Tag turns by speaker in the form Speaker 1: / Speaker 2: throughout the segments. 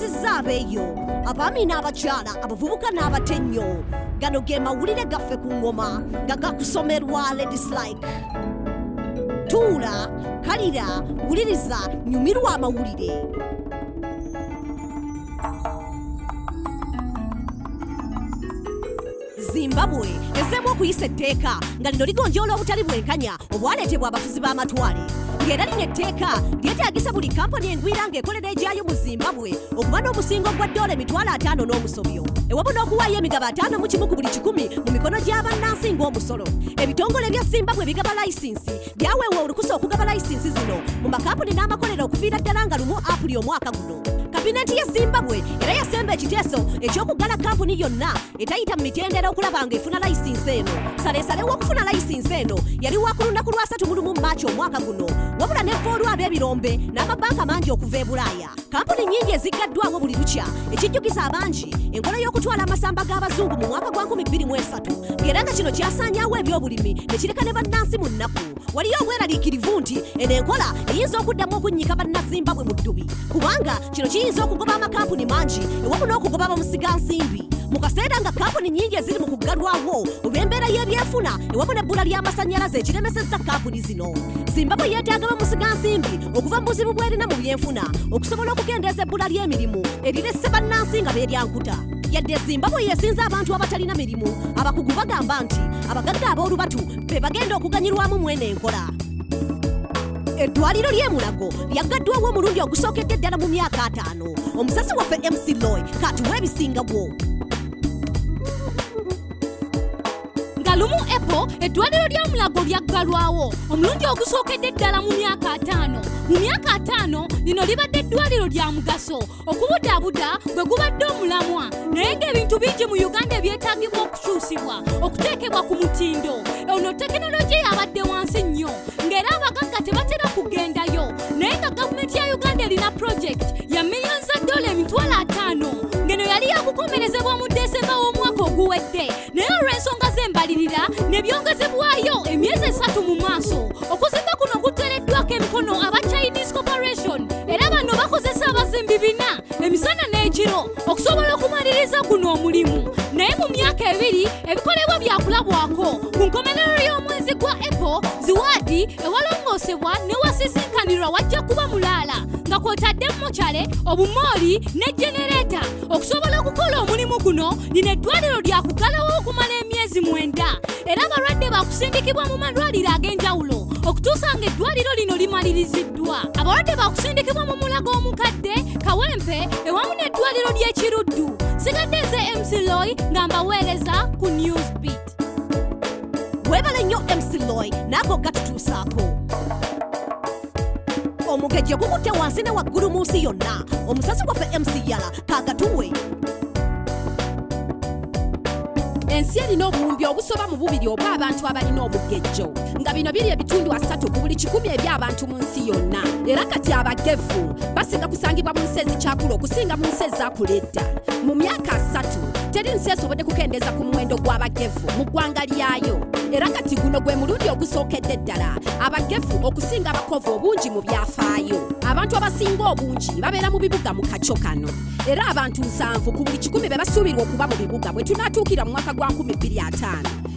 Speaker 1: Mbalamusizza abeeyo, abaami n'abakyala, abavubuka n'abato ennyo. Gano ge mawulire gaffe ku ngoma nga gakusomerwa Ladies Like. Tuula, kalira, wuliriza, nyumirwa amawulire. Zimbabwe ezzeemu okuyisa etteeka nga lino ligonjoola obutali bwenkanya obwaleetebwa abafuzi b'amatwale, ng'era lino etteeka lyetaagisa buli kampuni engwira ng'ekolera egyayo mu Zimbabwe okuba n'omusingo gwa ddoola 50,000 n'omusobyo, ewamu n'okuwaayo emigabo 51 ku buli 100 mu mikono gy'abannansi ng'omusolo. Ebitongole bya Zimbabwe bigaba layisinsi byaweebwa olukusa okugaba layisinsi zino mu makampuni n'amakolero okuviira ddala nga 1 Apuli omwaka guno. Kabinenti ya Zimbabwe era yasemba ekiteeso eky'okuggala kampuni yonna etayita mu mitendera okulaba ng'efuna layisinsi eno. Saleesale w'okufuna layisinsi eno yali wa ku lunaku lwa 31 Maaci omwaka guno, wabula n'evvoolwa ab'ebirombe n'amabanka mangi okuva e Bulaaya. Kampuni nnyingi eziggaddwawo buli lukya, ekijjukiza abangi enkola y'okutwala amasamba g'abazungu mu mwaka gwa 2003, ng'era nga kino kyasaanyaawo ebyobulimi ne kireka ne bannansi mu nnaku. Waliyo obweraliikirivu nti eno enkola eyinza okuddamu okunnyika bannazimbabwe mu ddubi, kubanga kino kiyinza okugoba amakampuni mangi ewamu n'okugoba bamusigansimbi mu kaseera nga kampuni nnyingi eziri mu kuggalwawo olw'embeera y'ebyenfuna ewamu n'ebbula ly'amasannyalaze ekiremesezza kampuni zino. Zimbabwe yeetaaga bamusigansimbi okuva mu buzibu bw'erina mu byenfuna okusobola okukendeeza ebbula ly'emirimu erirese bannansi nga beeryankuta. Yadde Zimbabwe yesinza abantu abatalina mirimu, abakugu bagamba nti abagagga ab'olubatu be bagenda okuganyulwamu mwene enkola. Eddwaliro ly'e Mulago lyaggaddwawo omulundi ogusookedde ddala mu myaka 50. Omusasi waffe MC Loy katuwa ebisingawo.
Speaker 2: Nga 1 Apo eddwaliro lya Mulago lyaggalwawo omulundi ogusookedde ddala mu myaka 50. Mu myaka 50 lino libadde eddwaliro lya mugaso okubudaabuda bwe gubadde omulamwa, naye ng'ebintu bingi mu Uganda ebyetaagibwa okukyusibwa okuteekebwa ku mutindo. Ono tekinologiya abadde wansi nnyo ng'era abagagga tebatera kugendayo, naye nga gavumenti ya Uganda erina project ya miliyoni za dola 50,000 ng'eno yali yakukomerezebwa mu Desemba w'omwaka oguwedde, naye olw'ensonga z'embalirira ne byongezebwayo emyezi 3 mu maaso. Okuzimba kuno kuteereddwako emikono aba Chinese Corporation, era bano bakozesa abazimbi 4 emisana n'ekiro okusobola okumaliriza guno omulimu. Naye mu myaka 2 ebikolebwa byakulabwako. Ku nkomerero y'omwezi gwa Apo, ziwaadi ewalongoosebwa ne wasisinkanirwa wajja kuba mulaala nga kw'otadde mochale, obumooli ne genereeta. Okusobola okukola omulimu guno, lino eddwaliro lyakuggalawo okumala emyezi 9, era abalwadde baakusindikibwa mu malwaliro ag'enjawulo okutuusa ng'eddwaliro lino limaliriziddwa. Abalwadde baakusindikibwa mu Mulago omukadde, Kawempe ewamu n'eddwaliro ly'Ekiruddu. Sigadde nze MC Loy nga mbaweereza ku Newsbeat.
Speaker 1: Weebale nnyo MC Loy n'ago gatutuusaako. Omugejjo gukutte wansi ne waggulu mu nsi yonna. Omusasi waffe MC Yala kaagatuwe.
Speaker 3: Ensi erina obuwumbi obusoba mu 2 obw'abantu abalina omugejjo, nga bino biri ebitundu 3 ku buli 100 eby'abantu mu nsi yonna. Era kati abagevu basinga kusangibwa mu nsi ezikyakula okusinga mu nsi ezaakula edda. Mu myaka 3 teri nsi esobodde kukendeeza ku muwendo gw'abagevu mu ggwanga lyayo. Era kati guno gwe mulundi ogusookedde ddala abagevu okusinga abakovu obungi mu byafaayo. Abantu abasinga obungi babeera mu bibuga mu kakyo kano, era abantu 7 ku buli 100 be basuubirwa okuba mu bibuga bwe tunaatuukira mu mwaka gwa 2050.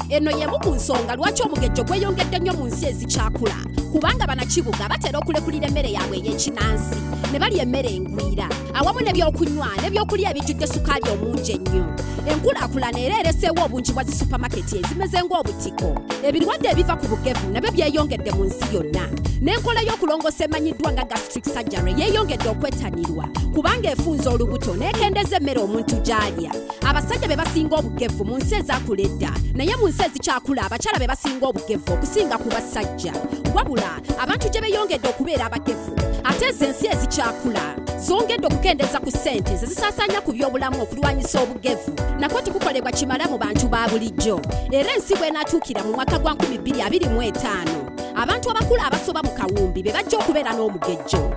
Speaker 3: Eno y'emu ku nsonga lwaki omugejjo gweyongedde nnyo mu nsi ezikyakula, kubanga bannakibuga batera okulekulira emmere yaabwe ey'ekinansi ne balya emmere engwira awamu n'ebyokunywa n'ebyokulya ebijjudde sukaali omungi ennyo. Enkulaakulana era ereseewo obungi bwa zisupamaketi ezimeze ng'obutiko. Ebirwadde ebiva ku bugevu nabyo byeyongedde mu nsi yonna. N'enkola y'okulongoosa emanyiddwa nga gastric surgery yeeyongedde okwetanirwa kubanga efunza olubuto n'ekendeza emmere omuntu gy'alya. Abasajja be basinga obugevu mu nsi ezaakula edda, naye mu nsi ezikyakula abakyala be basinga obugevu okusinga ku basajja. Wabula abantu gye beeyongedde okubeera abagevu, ate ezo ensi ezikyakula zongedde okukendeeza ku ssente ze zisaasaanya ku byobulamu okulwanyisa obugevu, nakwo tekukolebwa kimala mu bantu ba bulijjo. Era ensi bw'enaatuukira mu mwaka gwa 2025, abantu abakulu abasoba mu kawumbi be bajja okubeera n'omugejjo.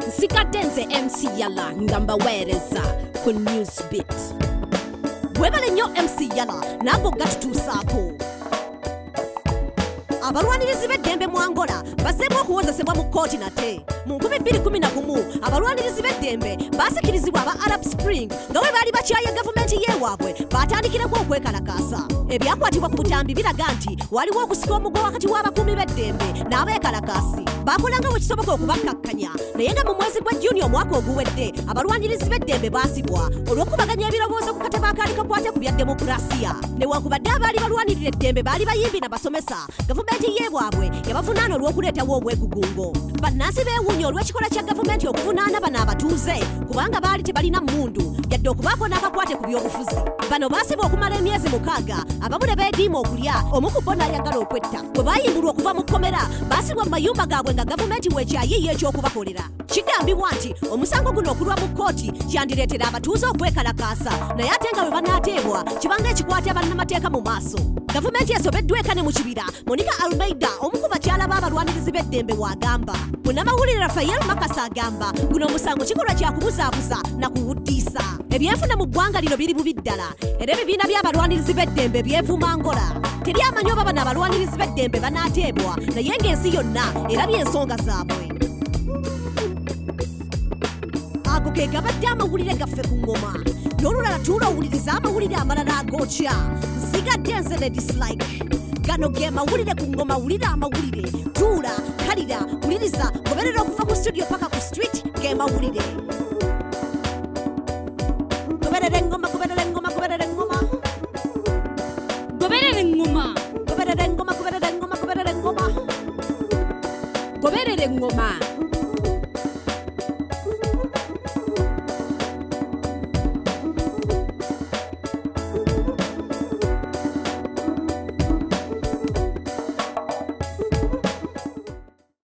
Speaker 3: Nsigadde nze MC Yala nga mbaweereza ku Newsbeat.
Speaker 1: Weebale nnyo MC Yala n'ago gatutuusaako. Abalwanirizi b'eddembe mu Angola bazzeemu okuwozesebwa mu kkooti nate. Mu 2011 abalwanirizi b'eddembe baasikirizibwa aba Arab Spring nga bwe baali bakyaye gavumenti yeewaabwe baatandikirako okwekalakaasa. Ebyakwatibwa ku butambi biraga nti waliwo okusika omugo wakati w'abakuumi b'eddembe n'abeekalakaasi. Baakola nga bwe kisoboka okubakkakkanya, naye nga mu mwezi gwa Juni omwaka oguwedde abalwanirizi b'eddembe baasibwa olw'okubaganya ebirowoozo ku katabo akaali kakwata ku bya demokulasiya. Newankubadde abaali balwanirira eddembe baali bayimbi na basomesa, gavumenti yeebwabwe yabavunaana olw'okuleetawo obwegugungo. Bannansi beewuunya olw'ekikolwa kya gavumenti okuvunaana bano abatuuze kubanga baali tebalina mmundu yadde okubaako n'akakwate ku by'obufuzi. Bano baasibwa okumala emyezi 6, abamu ne beediima okulya, omu ku bo n'ayagala okwetta. Bwe baayimbulwa okuva mu kkomera, baasibwa mu mayumba gaabwe nga gavumenti weekyayiiya eky'okubakolera. Kigambibwa nti omusango guno okulwa mu kkooti kyandireetera abatuuze okwekalakaasa, naye ate nga bwe banaateebwa kibanga ekikwata bannamateeka mu maaso. Gavumenti esobeddwa eka ne mu kibira. Monica Almeida, omu ku bakyala b'abalwanirizi b'eddembe, bw'agamba. Munnamawulire Rafael Makasa agamba guno omusango kikolwa kya kubuzaabuza na kuwuddiisa. Ebyenfuna mu ggwanga lino biri bubi ddala, era ebibiina by'abalwanirizi b'eddembe byevuma Angola. Teri amanyi oba bano abalwanirizi b'eddembe banaateebwa, naye ng'ensi yonna erabye ensonga zaabwe. Ago ge gabadde amawulire gaffe ku ngoma. N'olulala tuula owulirize amawulire amalala agookya. Nsigadde nze ne dislike. Gano ge mawulire ku ngoma. Wulira amawulire, tuula, kalira, wuliriza, goberera okuva ku studio paka ku street. Ge mawulire. Goberera engoma, goberera engoma, goberera engoma.
Speaker 2: Goberera eŋŋoma.
Speaker 1: Goberera engoma, goberera engoma, goberera engoma.
Speaker 3: Goberera eŋŋoma.